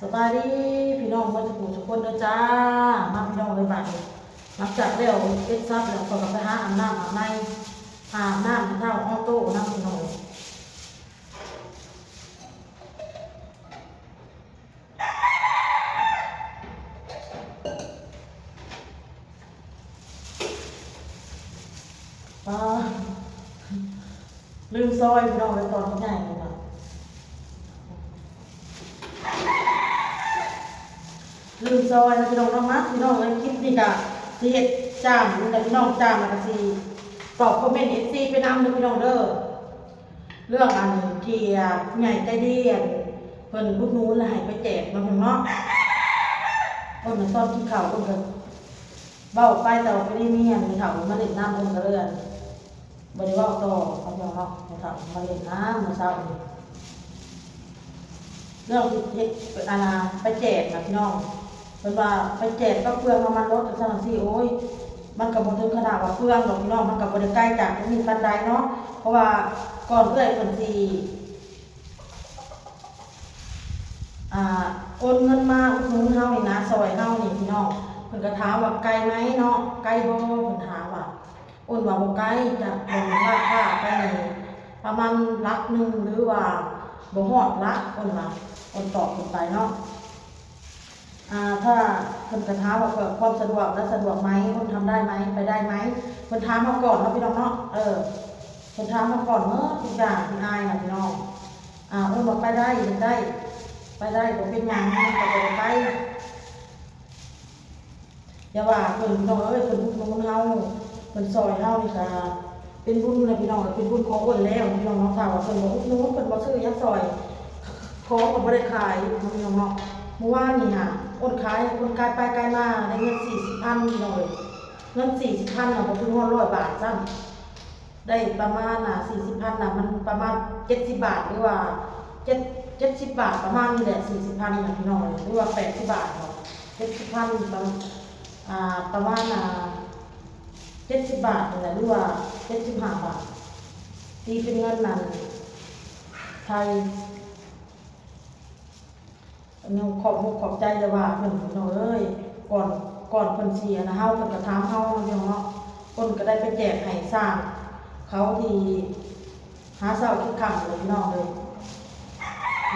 ສະບາຍດີພີ່ນ້ອງເບິດສູ່ຜູ້ສູ່ຄົນເດີຈ້າ. ມາພີ່ນ້ອງເອີຍ ບາດນີ້ຫຼັງຈາກແລ້ວເຮັດສັບແລ້ວ ຂ້ອຍກໍໄປຫາອາບນ້ຳອາບໃນ ອາບນ້ຳໃຫ້ທ້າວອໍໂຕ້ນຳພີ່ນ້ອງ. ປາ ລືມຊອຍພີ່ນ້ອງເອີຍ ຕອນໃຫຍ່ນີ້ນະ ລືມຊອຍນະພີ່ນ້ອງເນາະ. ມາພີ່ນ້ອງເອີຍ ຄລິບນີ້ກະຊິເຮັດຈາມນີ້ແຫຼະພີ່ນ້ອງ ຈາມແລ້ວກະຊິຕອບຄອມເມັນເອັຟຊີໄປນຳເດີພີ່ນ້ອງເດີ. ເລື່ອງອັນທີ່ ອາ ຜູ້ໃຫຍ່ໃຈດີ ອັນເພິ່ນອຸດໜູນແລ້ວໃຫ້ໄປແຈກເນາະພີ່ນ້ອງເນາະ. ເພິ່ນນະຕອນກິນເຂົ້າເພິ່ນກໍເວົ້າໄປ ແຕ່ວ່າພໍດີມີອັນແມ່ເຖົ້າມາຫຼິ້ນນຳ ເພິ່ນກໍເລີຍ ອັນ ບໍ່ໄດ້ເວົ້າຕໍ່ເນາະພີ່ນ້ອງເນາະ. ແມ່ເຖົ້າມາຫຼິ້ນນຳມື້ເຊົ້ານີ້ ເລື່ອງທີ່ເຮັດ ອັນນ່າ ໄປແຈກນະພີ່ນ້ອງ ເພິ່ນວ່າໄປແຈກກັບເປືອງນ້ຳມັນລົດ ຈັ່ງຊັ້ນຈັ່ງຊີ້. ໂອ້ຍ ມັນກໍບໍ່ເຖິງຂະໜາດວ່າເປືອງດອກພີ່ນ້ອງ ມັນກໍບໍ່ໄດ້ໄກຈາກຕົງນີ້ປານໃດເນາະ. ເພາະວ່າກ່ອນເອື້ອຍເພິ່ນຊິ ອ່າ ໂອນເງິນມາອຸດໜູນເຮົານີ້ນະ ຊ່ອຍເຮົານີ້ພີ່ນ້ອງ ເພິ່ນກໍຖາມວ່າໄກໄໝເນາະ ໄກບໍ່ ເພິ່ນຖາມວ່າ. ໂອນວ່າບໍ່ໄກ ຈາກບ່ອນລາດພ້າວໄປນີ້ປະມານຫຼັກໜຶ່ງ ຫຼືວ່າບໍ່ຮອດຫຼັກ ໂອນວ່າ ໂອນຕອບເພິ່ນໄປເນາະ. ອ່າ ຖ້າເພິ່ນກະຖາມວ່າເພື່ອຄວາມສະດວກ ແລະ ສະດວກໄໝ ໂອນທຳໄດ້ໄໝ ໄປໄດ້ໄໝ ເພິ່ນຖາມເຮົາກ່ອນເນາະພີ່ນ້ອງເນາະ. ເອີ ເພິ່ນຖາມເຮົາກ່ອນເໝິດທຸກຢ່າງ ພີ່ອ້າຍນະພີ່ນ້ອງ. ອ່າ ໂອນວ່າໄປໄດ້ ໄດ້ ໄປໄດ້ ບໍ່ເປັນຫຍັງ ມັນກະບໍ່ໄດ້ໄກ. ຢ່າວ່າເພິ່ນພີ່ນ້ອງເອີຍ ເພິ່ນອຸດໜູນເຮົາ ເພິ່ນຊ່ອຍເຮົານີ້ກະເປັນບຸນແຫຼະພີ່ນ້ອງ ເປັນບຸນຂອງເພິ່ນແລ້ວພີ່ນ້ອງເນາະ. ຖ້າວ່າເພິ່ນບໍ່ອຸດໜູນ ເພິ່ນບໍ່ຊື້ຫຍັງຊ່ອຍ ຂອງກໍບໍ່ໄດ້ຂາຍພີ່ນ້ອງເນາະ. ມື້ວານນີ້ຫາ ໂອນຂາຍ ໂອນກາຍໄປກາຍມາໄດ້ເງິນສີ່ສິບພັນພີ່ນ້ອງເອີຍ ເງິນສີ່ສິບພັນນະ ບໍ່ເຖິງຮອດຮ້ອຍບາດຊ້ຳ. ໄດ້ປະມານ ອ່າ ສີ່ສິບພັນນະ ມັນປະມານເຈັດສິບບາດ ຫຼືວ່າເຈັດ ເຈັດສິບບາດ ປະມານນີ້ແຫຼະ ສີ່ສິບພັນນະພີ່ນ້ອງເອີຍ ຫຼືວ່າແປດສິບບາດເນາະ ເຈັດສິບພັນ ປະ ອ່າ ປະມານ ອ່າ ເຈັດສິບບາດນີ້ແຫຼະ ຫຼືວ່າເຈັດສິບຫ້າບາດ ຕີເປັນເງິນນັ້ນ ໄທ ຍັງຂອບມຸກຂອບໃຈ ຢ່າວ່າເພິ່ນພີ່ນ້ອງເອີຍ. ກ່ອນ ກ່ອນເພິ່ນຊິອັນນະເຮົາ ເພິ່ນກໍຖາມເຮົາເນາະພີ່ນ້ອງເນາະ. ເພິ່ນກໍໄດ້ໄປແຈກໃຫ້ຊ່າງເຂົາທີ່ຫາເຊົ້າກິນຄ່ຳເລີຍພີ່ນ້ອງເອີຍ.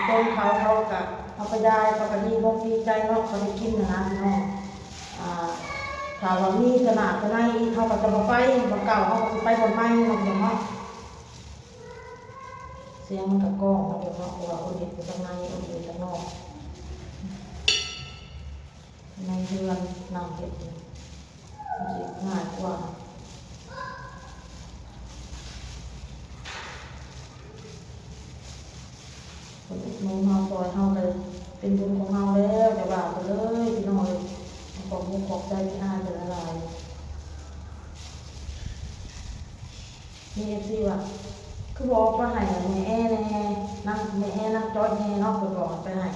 ຄົນເຂົາ ເຂົາກໍເອົາໄປຢາຍ ເຂົາກໍດີອົກດີໃຈເນາະ ເຂົາໄດ້ກິນນະພີ່ນ້ອງ. ອ່າ ຖ້າວ່າມີເທື່ອໜ້າເທື່ອໃນອີກ ເຮົາກໍຈະບໍ່ໄປບ່ອນເກົ່າ ເຮົາກໍຊິໄປບ່ອນໃໝ່ເນາະພີ່ນ້ອງເນາະ. ສຽງມັນກະກ້ອງເນາະ ເພາະວ່າເພິ່ນເຮັດຢູ່ທາງໃນ ເພິ່ນເຮັດທາງນອກ ໃນເຮືອນນັ່ງເຮັດນີ້ ມັນຊິງ່າຍກວ່າ. ເພິ່ນອຸດໜູນເຮົາ ຊ່ອຍເຮົາ ກະເປັນບຸນຂອງເຮົາແລ້ວ ຢ່າວ່າເພິ່ນເລີຍພີ່ນ້ອງເອີຍ. ຂອບມຸກຂອບໃຈພີ່ອ້າຍເພິ່ນຫຼາຍໆ. ມີເອັຟຊີວ່າ ຄືບໍ່ເອົາໄປໃຫ້ແມ່ແອແດ່ ນາງແມ່ແອນາງຈ້ອຍແດ່ເນາະ ເພິ່ນບອກໃຫ້ໄປໃຫ້.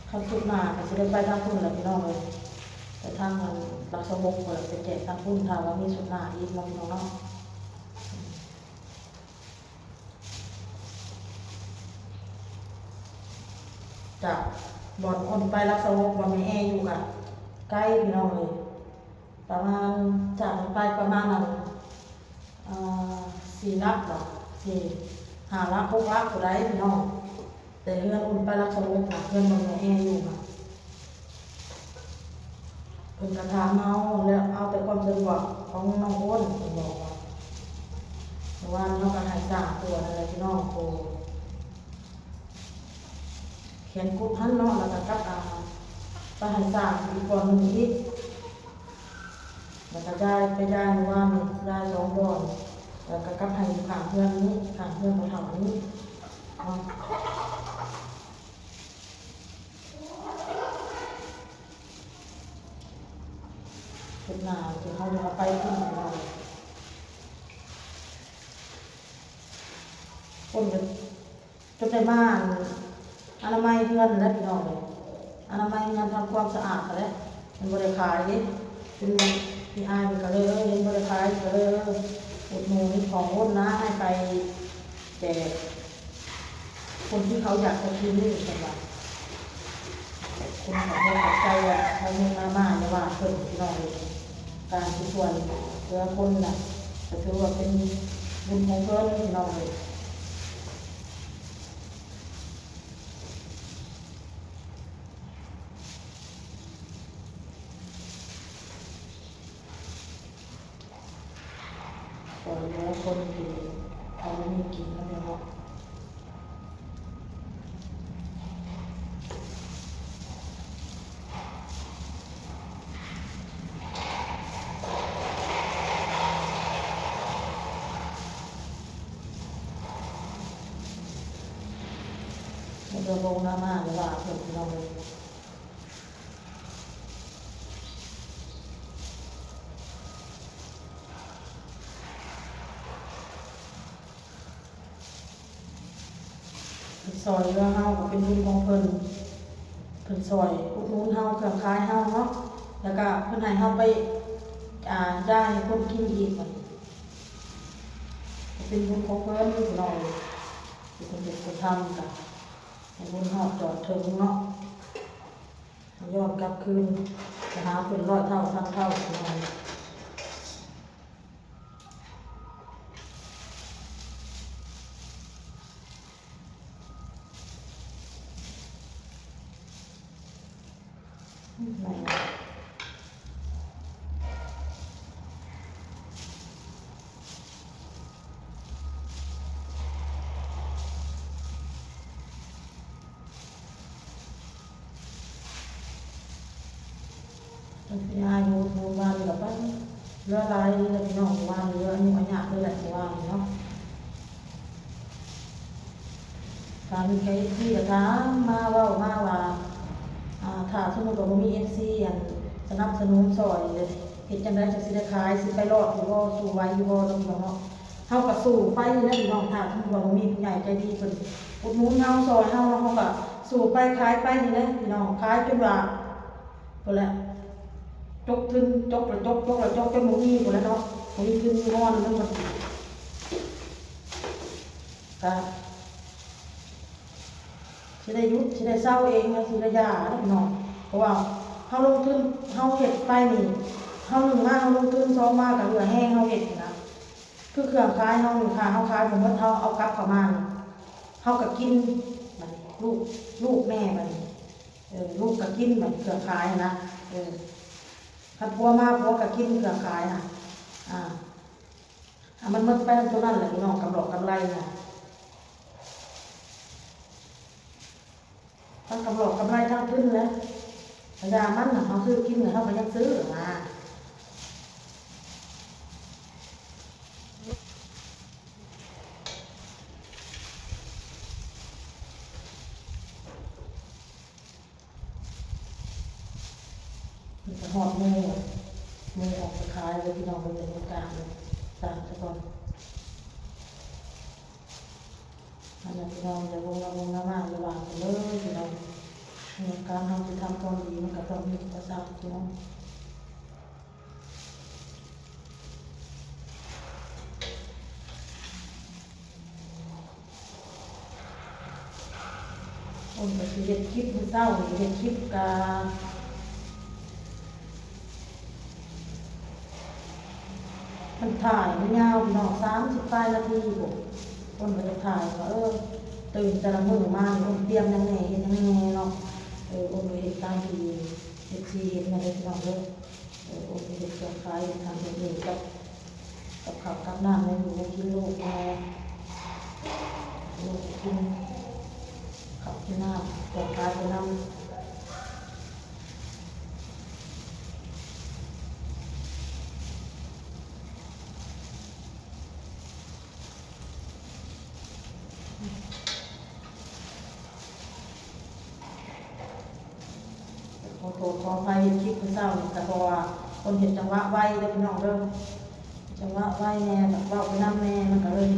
ຄັນສຸດໜ້າກໍຊິໄດ້ໄປທາງພຸ້ນແຫຼະພີ່ນ້ອງເອີຍ ໄປທາງອັນຫຼັກຊາວຫົກພຸ້ນແຫຼະ ໄປແຈກທາງພຸ້ນ ຖ້າວ່າມີສຸດໜ້າອີກເນາະພີ່ນ້ອງເນາະ. ຈາກບ່ອນໂອນໄປຫຼັກຊາວຫົກ ບ່ອນແມ່ແອຢູ່ກະໄກພີ່ນ້ອງເອີຍ ປະມານ ຈາກນີ້ໄປປະມານອັນ ເອີ ສີ່ຫຼັກບໍ ສີ່ ຫ້າຫຼັກ ຫົກຫຼັກຜູ້ໃດພີ່ນ້ອງ. ແຕ່ເຮືອນໂອນໄປຫຼັກຊາວຫົກນະ ເຮືອນບ່ອນແມ່ແອຢູ່ນະ ເພິ່ນກະຖາມເຮົາ ແລ້ວເອົາແຕ່ຄວາມສະດວກຂອງນ້ອງໂອນ ເພິ່ນບອກວ່າ ເມື່ອວານເຮົາກະໃຫ້ຊ່າງຕົວະນັ້ນແຫຼະພີ່ນ້ອງ ໂຕແຂນກຸດຫັ້ນເນາະ ແລ້ວກະກັບ ອ່າ ໄປໃຫ້ຊ່າງອີກບ່ອນໜຶ່ງອີກ ແລ້ວກະຢາຍ ໄປຢາຍເມື່ອວານນີ້ ຢາຍສອງບ່ອນ ແລ້ວກະກັບໃຫ້ຢູ່ຂ້າງເຮືອນນີ້ ຂ້າງເຮືອນພໍ່ເຖົ້ານີ້ເນາະ. ເຮັດໜ້າທີ່ເຮົາຈະເອົາໄປພຸ້ນພີ່ນ້ອງ ຄົນກໍຈົນໄດ້ມາ ອັນ ອະນາໄມເຮືອນແຫຼະພີ່ນ້ອງເອີຍ ອະນາໄມເຮືອນ ທຳຄວາມສະອາດຫັ້ນແຫຼະ. ມັນບໍ່ໄດ້ຂາຍເດ້ ເປັນ ພີ່ອ້າຍເພິ່ນກໍເລີຍ ເອີ ເຫັນບໍ່ໄດ້ຂາຍກໍເລີຍ ເອີ ອຸດໜູນຂອງໂອນນະ ໃຫ້ໄປແຈກ ຄົນທີ່ເຂົາຢາກຈະກິນນີ້ ເພິ່ນວ່າ ຄົນເຂົາບໍ່ເຂົ້າໃຈວ່າເຂົາມີມາມ່າ ຢ່າວ່າເພິ່ນ ພີ່ນ້ອງເອີຍ. ການທີ່ຊ່ວຍເຫຼືອຄົນນະ ກໍຖືວ່າເປັນບຸນຂອງເພິ່ນ ພີ່ນ້ອງເອີຍ. ຊ່ອຍເຫຼືອຄົນທີ່ເຂົາບໍ່ມີກິນນຳເນາະ. ເດີ ເບິ່ງໜ້າມາ ຢ່າວ່າເພິ່ນ ພີ່ນ້ອງເອີຍ. ເພິ່ນຊ່ອຍເຫຼືອເຮົາກໍເປັນບຸນຂອງເພິ່ນ, ເພິ່ນຊ່ອຍອຸດໜູນເຮົາ ເຄື່ອງຂາຍເຮົາເນາະ, ແລ້ວກະເພິ່ນໃຫ້ເຮົາໄປ ອາ ຈ່າຍໃຫ້ຄົນກິນອີກ ກໍເປັນບຸນຂອງເພິ່ນ ພີ່ນ້ອງເອີຍ. ທີ່ເພິ່ນເຮັດເພິ່ນທຳ ກະໃຫ້ບຸນຮອດຈອດເຖິງເນາະ. ຍ້ອນກັບຄືນໄປຫາເພິ່ນຮ້ອຍເທົ່າພັນເທົ່າ. ເພິ່ນຊິຫາຢູ່ ເມື່ອວານນີ້ກໍໄປ ເຫຼືອຫຼາຍເລີຍພີ່ນ້ອງ, ເມື່ອວານນີ້ເຫຼືອອາຍຸອາຍະເລີຍແຫຼະ ເມື່ອວານນີ້ເນາະ. ກະມີແຕ່ເອັຟຊີກໍຖາມມາ ເວົ້າມາວ່າ ອາ ຖ້າສົມມຸດວ່າບໍ່ມີເອັຟຊີ ອັນ ສະໜັບສະໜູນຊ່ອຍ ເຮັດຈັ່ງໃດຈັ່ງຊິໄດ້ຂາຍ? ຊິໄປລອດຢູ່ບໍ່? ສູ້ໄຫວຢູ່ບໍ່? ເນາະພີ່ນ້ອງເນາະ. ເຮົາກໍສູ້ໄປນີ້ແຫຼະພີ່ນ້ອງ, ຖ້າສົມມຸດວ່າບໍ່ມີຜູ້ໃຫຍ່ໃຈດີເພິ່ນອຸດໜູນເຮົາ ຊ່ອຍເຮົາ ເຮົາກໍສູ້ໄປຂາຍໄປນີ້ແຫຼະພີ່ນ້ອງ, ຂາຍຈົນວ່າພຸ້ນແຫຼະ ຈົກທຶນ ຈົກລະຈົກ ຈົກລະຈົກ ຈົນບໍ່ມີພຸ້ນແຫຼະເນາະ, ບໍ່ມີທຶນມີຮອນນຳເພິ່ນ ກະ ຊິໄດ້ຢຸດ ຊິໄດ້ເຊົາເອງ ຊິໄດ້ຢ່າເນາະພີ່ນ້ອງ. ເພາະວ່າເຮົາລົງທຶນ ເຮົາເຮັດໄປນີ້ ເຮົາ ໜຶ່ງມາເຮົາລົງທຶນ ສອງມາກໍເຫື່ອແຮງເຮົາເຮັດຫັ້ນນະ. ຄືເຄື່ອງຂາຍເຮົານີ້ ຖ້າເຮົາຂາຍບໍ່ໝົດ ເຮົາເອົາກັບເຂົ້າມາ ເຮົາກໍກິນ ບາດນີ້ລູກ ລູກແມ່ ບາດນີ້ ເອີ ລູກກໍກິນ ບາດນີ້ເຄື່ອງຂາຍຫັ້ນນະ. ເອີ ຄັນຜົວມາ ຜົວກໍກິນເຄື່ອງຂາຍນະ. ອາ ອາ ມັນໝົດໄປນຳໂຕນັ້ນແຫຼະພີ່ນ້ອງ ກຳລອກກຳໄລນະ. ທັງກຳລອກກຳໄລທັງທຶນແຫຼະ. ກະຢ່າມັນນະ ເຮົາຊື້ກິນນະ ເຮົາກໍຍັງຊື້ນະ. ນີ້ກໍຮອດໝູ່ ໝູ່ອອກໄປຂາຍເລີຍພີ່ນ້ອງ. ເບິ່ງບັນຍາກາດ ສ້າງສະກ່ອນ. ອັນນັ້ນພີ່ນ້ອງ ຢ່າວົງລະວົງລະມາ ຢ່າວ່າກັນເລີຍພີ່ນ້ອງ. ການເຮົາຊິທຳຄວາມດີ ມັນກໍຕ້ອງມີອຸປະສັກພີ່ນ້ອງ. ອ້ນກໍຊິເຮັດຄລິບມື້ເຊົ້ານີ້ ເຮັດຄລິບກະ ມັນຖ່າຍມັນຍາວພີ່ນ້ອງ ສາມສິບປາຍນາທີພຸ້ນ. ອ້ນກໍຢາກຖ່າຍວ່າ ເອີ ຕື່ນແຕ່ລະມື້ມານີ້ ອ້ນຕຽມຫຍັງແດ່ ເຮັດຫຍັງແດ່ເນາະ. ເອີ ອ້ນກໍເຮັດຕາມທີ່ເອັຟຊີເຫັນນັ້ນເດີພີ່ນ້ອງເດີ. ເອີ ໂອ້ ເຮັດເຄື່ອງຂາຍ ເຮັດທາງເຮັດນີ້ ກັບ ກັບເຂົ້າກັບນ້ຳໃຫ້ລູກໃຫ້ກິນ ລູກແດ່ ລູກໃຫ້ກິນເຂົ້າກິນນ້ຳ ເຄື່ອງຂາຍໄປນຳ. ຂໍໂທດຂໍອະໄພ ເຮັດຄລິບມື້ເຊົ້ານີ້ ກໍເພາະວ່າເພິ່ນເຮັດຈັງຫວະໄວເດີພີ່ນ້ອງເດີ ຈັງຫວະໄວແດ່ ແບບເວົ້າໄປນຳແດ່ ມັນກໍເລີຍ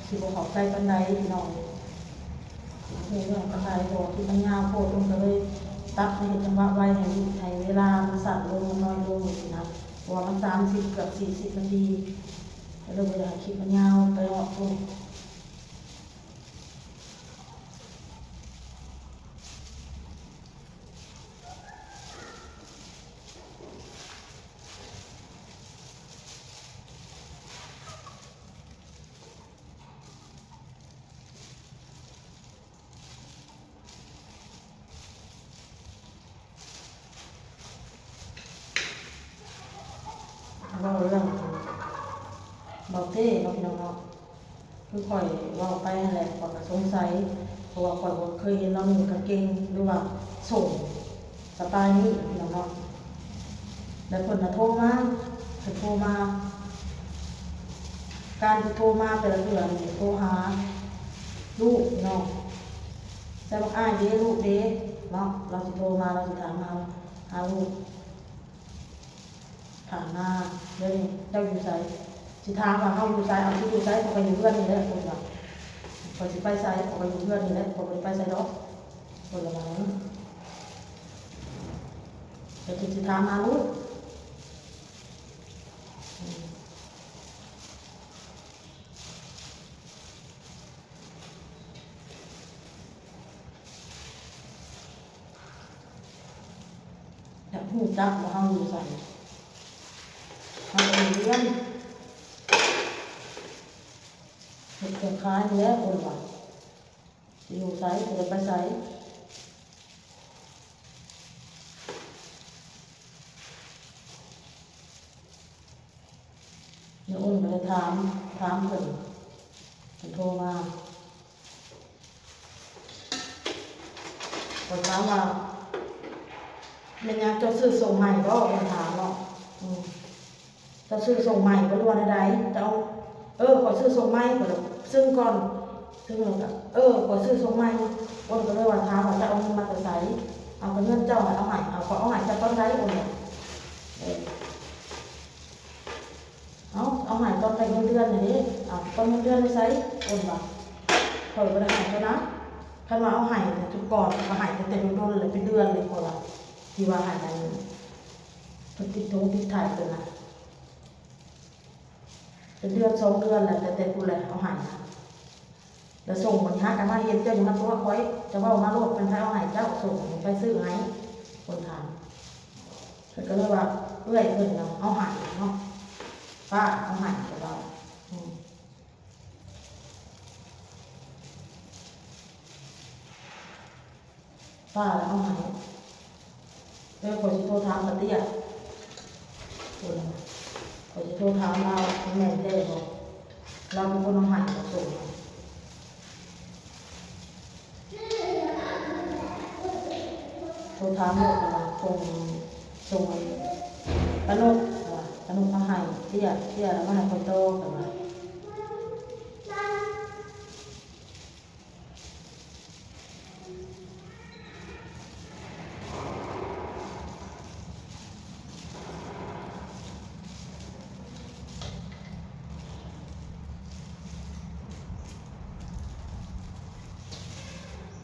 ຊິບໍ່ເຂົ້າໃຈປານໃດພີ່ນ້ອງ ບໍ່ຮູ້ເລື່ອງປານໃດ ເພາະວ່າຄລິບມັນຍາວໂພດ ເພິ່ນກໍເລີຍຕັດມາເຮັດຈັງຫວະໄວ ໃຫ້ ໃຫ້ເວລາມັນສັ້ນລົງ ມັນນ້ອຍລົງຊີ້ນະ ເພາະວ່າມັນສາມສິບ ເກືອບສີ່ສິບນາທີ ກໍເລີຍບໍ່ຢາກໃຫ້ຄລິບມັນຍາວໄປເນາະ. ໂອ້. ເອົາເຕ້ເນາະ ພີ່ນ້ອງເນາະ. ຄືຂ້ອຍເວົ້າໄປຫັ້ນແຫຼະ ຂ້ອຍກໍສົງໄສ ເພາະວ່າຂ້ອຍບໍ່ເຄີຍເຫັນລາວນຸ່ງກາງເກງ ຫຼືວ່າໂສ້ງສະໄຕລ໌ນີ້ພີ່ນ້ອງເນາະ. ແລ້ວເພິ່ນນະໂທມາ ເພິ່ນໂທມາ ການທີ່ໂທມາແຕ່ລະເທື່ອນີ້ໂທຫາລູກພີ່ນ້ອງ ໃສ່ບັກອ້າຍເດ້ ລູກເດ້ເນາະ. ລາວຊິໂທມາ ລາວຊິຖາມຫາ ຫາລູກ. ຖາມມາ ດຽວນີ້ເຈົ້າຢູ່ໃສ? ຊິຖາມວ່າເຮົາຢູ່ໃສ? ເອົາ ຊິຢູ່ໃສ? ຂ້ອຍກໍຢູ່ເຮືອນນີ້ແຫຼະ ເພິ່ນວ່າ. ຂ້ອຍຊິໄປໃສ? ຂ້ອຍກໍຢູ່ເຮືອນນີ້ແຫຼະ ຂ້ອຍບໍ່ໄດ້ໄປໃສດອກ ເພິ່ນວ່າ. ແລ້ວເພິ່ນຊິຖາມຫາລູກ. ຢາກຮູ້ຈັກວ່າເຮົາຢູ່ໃສ? ເຮົາກໍຢູ່ເຮືອນ ເຮັດເຄື່ອງຂາຍນີ້ແຫຼະ ເພິ່ນວ່າ. ຊິຢູ່ໃສ? ຊິໄດ້ໄປໃສ? ນ້ອງອຸ່ນກໍໄດ້ຖາມ ຖາມເພິ່ນ ເພິ່ນໂທມາ. ຂ້ອຍຖາມວ່າ ແມ່ນຫຍັງເຈົ້າຊື້ໂສ້ງໃໝ່ບໍ່? ເພິ່ນຖາມເນາະ. ອືມ ເຈົ້າຊື້ໂສ້ງໃໝ່ບໍ່ ຫຼືວ່າແນວໃດ? ເຈົ້າ ເອີ ຂ້ອຍຊື້ໂສ້ງໃໝ່. ຂ້ອຍລະຊຶ້ງກ່ອນ ຊຶ້ງແລ້ວກະ ເອີ ຂ້ອຍຊື້ໂສ້ງໃໝ່. ອ້ນກໍເລີຍວ່າ ຖາມວ່າເຈົ້າເອົາເງິນມາແຕ່ໃສ? ເອົາ ກໍເງິນເຈົ້າໃຫ້ ເອົາໃຫ້ ເອົາ ຂ້ອຍເອົາໃຫ້ເຈົ້າຕອນໃດ? ອ້ນວ່າ ເອີ ເອົາ ເອົາໃຫ້ຕອນໄດ້ເງິນເດືອນຫັ້ນເດ້. ເອົາ ຕອນເງິນເດືອນຢູ່ໃສ? ອ້ນວ່າ ຂ້ອຍບໍ່ໄດ້ໃຫ້ເຈົ້ານະ. ຄັນວ່າເອົາໃຫ້ນະ ຈຸກ່ອນກໍໃຫ້ຕັ້ງແຕ່ດົນໆ ແລ້ວ ເປັນເດືອນແລ້ວ ຂ້ອຍວ່າ ທີ່ວ່າໃຫ້ອັນ ເພິ່ນຕິດຖົງຕິດໄຖເພິ່ນນະ ເປັນເດືອນສອງເດືອນແລ້ວ ແຕ່ ແຕ່ພຸ້ນແຫຼະເອົາໃຫ້ນະ. ແລ້ວໂສ້ງມັນຫາກັນມາເຮັດ ເຈົ້າຢ່າມາຕົວະຂ້ອຍ ເຈົ້າເວົ້າມາໂລດ ແມ່ນໃຜເອົາໃຫ້ເຈົ້າໂສ້ງ ໃຜຊື້ໃຫ້? ຄົນຖາມ. ເພິ່ນກໍເລີຍວ່າ ເອື້ອຍເພິ່ນນະເອົາໃຫ້ເນາະ ປ້າເອົາໃຫ້ ເພິ່ນເວົ້າ. ອືມ ປ້າລະເອົາໃຫ້. ເອີ ຂ້ອຍຊິໂທຖາມປາເຕ້ຍ ໂອ້ຍ ຂ້ອຍຊິໂທຖາມລາວ ມັນແມ່ນແທ້ບໍ່? ລາວເປັນຄົນເອົາໃຫ້ບໍ່? ໂທຖາມໂລດ ເພິ່ນວ່າ ສົ່ງ ສົ່ງປານົກ ເພິ່ນວ່າ ປານົກເອົາໃຫ້ເຕ້ຍ ເຕ້ຍລະມາໃຫ້ຂ້ອຍຕໍ່ ເພິ່ນວ່າ.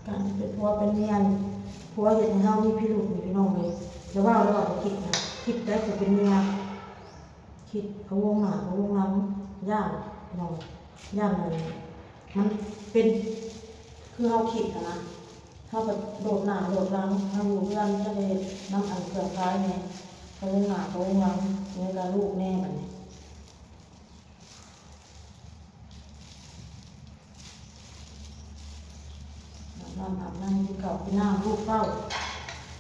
ການທີ່ເປັນຜົວເປັນເມຍນີ້ ຜົວເຮັດໃຫ້ເຮົາມີພິລຸດນີ້ ພີ່ນ້ອງເອີຍ. ຢ່າເວົ້າເດີວ່າບໍ່ຄິດນະ ຄິດໄດ້ຜູ້ເປັນເມຍ ຄິດພະວົງໜ້າພະວົງຫຼັງ ຢ້ານພີ່ນ້ອງ ຢ້ານອັນ ມັນເປັນຄືເຮົາຄິດຫັ້ນນະ ເຮົາກໍໂດດໜ້າໂດດຫຼັງ ເຮົາຢູ່ເຮືອນກໍໄດ້ເຮັດນຳອັນເຄື່ອງຂາຍແດ່ ພະວົງໜ້າພະວົງຫຼັງ ແລ້ວກໍລູກແດ່ ບາດນີ້ ອາບນ້ຳອາບໃນ ກິນເຂົ້າກິນນ້ຳ ລູກເຝົ້າ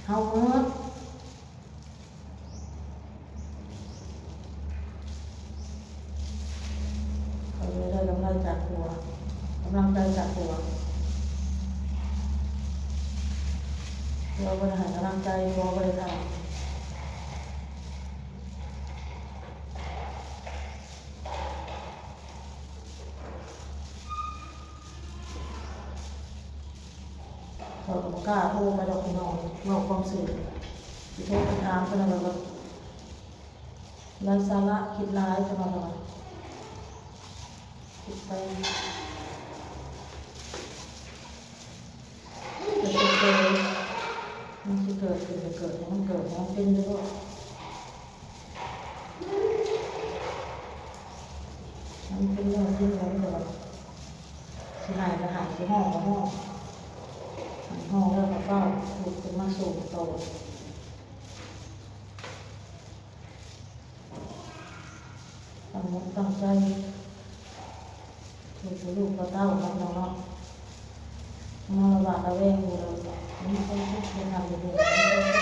ເຮົາໝົດ. ເຂົາເລີຍໄດ້ກຳໄລຈາກຜົວ ກຳລັງໃຈຈາກຜົວ ຜົວບໍ່ໄດ້ໃຫ້ກຳລັງໃຈ ຜົວບໍ່ໄດ້ຖາມ. ຂ້ອຍກໍບໍ່ກ້າໂທໄປດອກພີ່ນ້ອງ ເວົ້າຄວາມຈິງ ຊິໂທໄປຖາມເພິ່ນນັ້ນແຫຼະ ໄຮ້ສາລະ ຄິດຫຼາຍ ເພິ່ນວ່າ ເພິ່ນວ່າ ຄິດໄປ ມັນຊິເກີດ ມັນຊິເກີດຂຶ້ນກໍເກີດ ໃຫ້ມັນເກີດ ໃຫ້ມັນເປັນໄປໂລດ. ມັນເປັນເລື່ອງຈິງແລ້ວ ມັນກໍວ່າ ຊິໄຫ້ກໍໄຫ້ ຊິຮ້ອງກໍຮ້ອງ ຮ້ອງແລ້ວກໍຟ້າວລຸກຂຶ້ນມາສູ້ຕໍ່. ຕັ້ງອົກຕັ້ງໃຈ ລູກ ລູກເຕົ້າເນາະ ມາລະຫວາດລະແວງຢູ່ ແລ້ວມີຄວາມສຸກ ເຮັດງານເຮັດວຽກ ມີຄວາມສຸກ.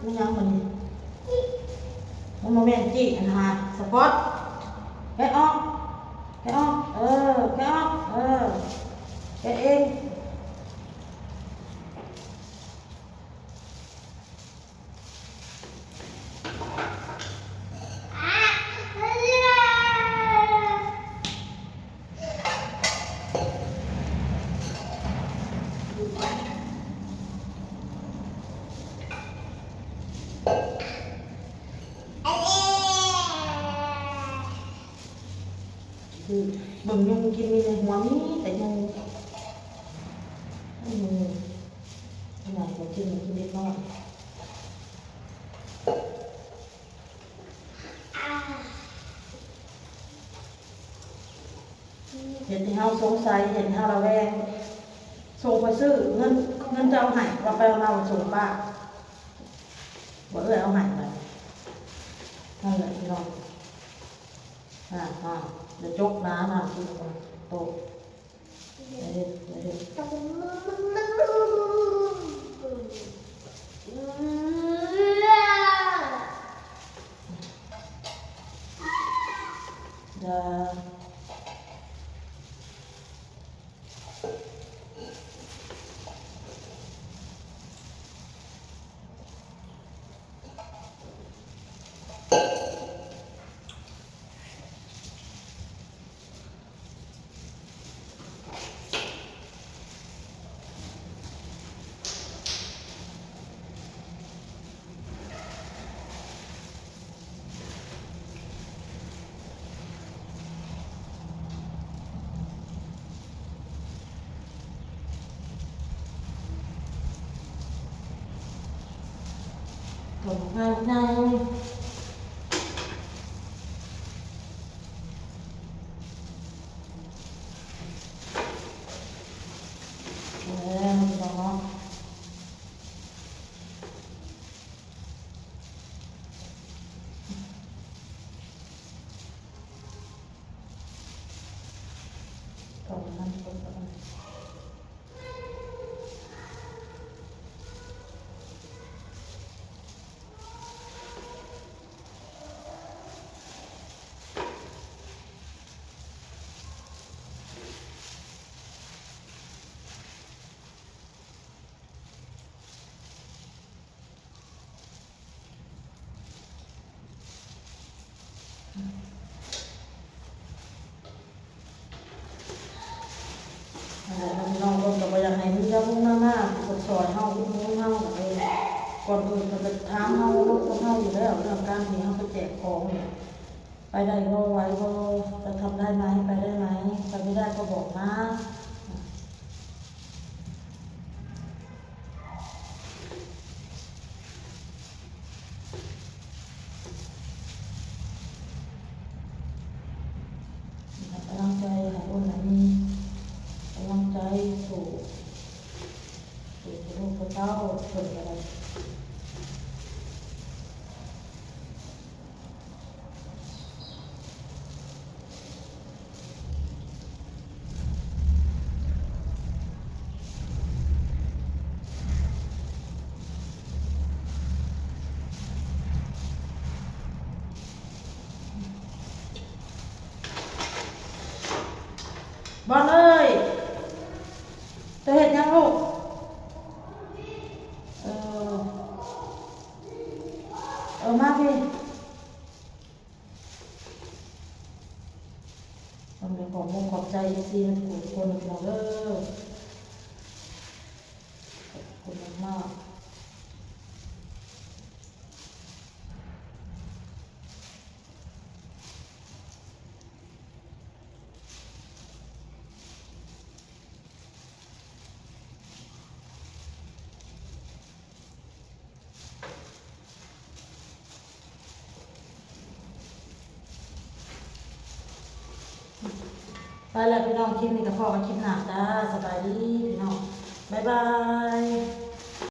ແມ່ນຫຍັງບັດນີ້? ມີ ບອດ ແກະອອກ ແກະອອກ ເອີ ແກະອອກ ເອີ ແກະເອງ. ເບິ່ງຍຸງກິນ ມີໃນຫົວມີແຕ່ຍຸງ ອືມ ຂະໜາດບໍ່ກິນ ກິນເລັກນ້ອຍ. ເຮັດໃຫ້ເຮົາສົງໄສ ເຮັດໃຫ້ເຮົາລະແວງ. ສົ່ງຂ້ອຍຊື້ ເງິນ ເງິນເຈົ້າເອົາໃຫ້ ວ່າໄປເອົາມາວ່າສົ່ງປ້າ ວ່າເອື້ອຍເອົາໃຫ້ໄປ. ນັ້ນແຫຼະພີ່ນ້ອງ ອ່າ ອ່າ ຢ່າຈົກໜາ ນ້ຳກິນໂຕ. ນັ້ນແຫຼະເນາະພີ່ນ້ອງ ເພິ່ນກໍບໍ່ຢາກໃຫ້ມີດາວບຸນມາ ມາ ເພິ່ນຊ່ອຍເຮົາ ອຸດໜູນເຮົາ ເອີ ກ່ອນອື່ນເພິ່ນກໍຖາມເຮົາ ລົບກັບເຮົາຢູ່ແລ້ວ ເລື່ອງການທີ່ເຮົາໄປແຈກຂອງນີ້ ໄປໄດ້ບໍ່ ໄຫວບໍ່ ຈະທຳໄດ້ໄໝ ໄປໄດ້ໄໝ ໄປບໍ່ໄດ້ກໍບອກມາ. ກຳລັງໃຈໃຫ້ອ້ນໃຫ້ມີກຳລັງໃຈ ສູ້ ສູ້ກັບລູກກັບເຕົ້າ ເພິ່ນກໍໄດ້. ບອນເອີຍ ເຈົ້າເຮັດຫຍັງລູກ? ເອີ ເອີ ມາພີ້. ຕ້ອງໄດ້ຂອບອົກຂອບໃຈເອັຟຊີທຸກຄົນເດີ ຂອບຄຸນມາກໆ. ໄປແລ້ວພີ່ນ້ອງ ຄລິບນີ້ກໍພໍ້ກັນຄລິບໜ້າຈ້າ. ສະບາຍດີພີ່ນ້ອງ ບາຍບາຍ.